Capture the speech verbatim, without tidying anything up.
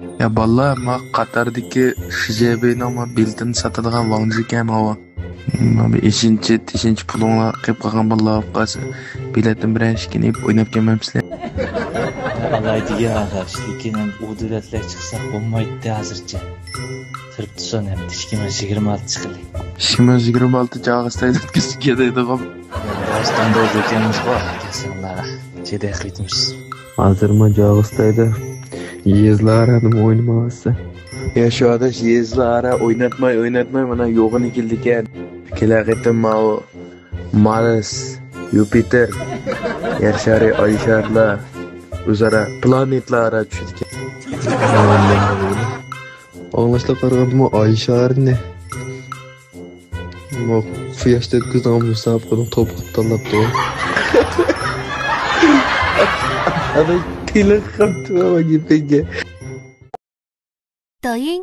يا بالىلار، ما قاتاردىكى شىجېبىنىڭ ما بېلىتىنى ساتىدىغان ۋاڭجىكەن ماۋۇ. ما بىر ئېشىنچە، تېشىنچە پۇلۇڭلار قېلىپ قالغان بالىلار بولۇپ قالسا، بېلەتتىن بىرەر ئىككىنى ئېلىپ ئويناپ كەلمەمسىلەر؟ ئالاي دېگەن ئاداش، لېكىن ئەمدى ئۇ دۆلەتلەر چىقساق بولمايتتى ھازىرچە. تۇرۇپتۇ سون ئەمدى ئىككى مىڭ يىگىرمە ئالتە چىقىلى. ئىككى مىڭ يىگىرمە ئالتە چاغىستايدا ئۆتكۈزۈپ كېلەيدىغان. داستاندا ئۆتكەنمىز بار، كەلسەڭلار. جېدە قىلىتىمىز. ھازىرمۇ جاغىستايدا يېزىلارا نېمە ئوينىمايۋاتىسەن؟ يا شۇ ئاداش يېزىلارا ئويناتماي، ئويناتماي مانا يوغىنى كېلىدىكەن. كېلەر قېتىم ماۋۇ مارس، يۇپىتېر، يەر شارى، ئاي شارلار ئۆزئارا پلانېتلار ئارا چۈشىدىكەن. ئاڭلاشلارغا قارىغاندىمۇ ئاي شارىنى مو قۇياشتا ئۆتكۈزىدىغان مۇسابىقىنىڭ توپى قىلىپ تاللاپتۇ. ئانا تىلىغا قاپتۇ گېپىڭگە. 抖音、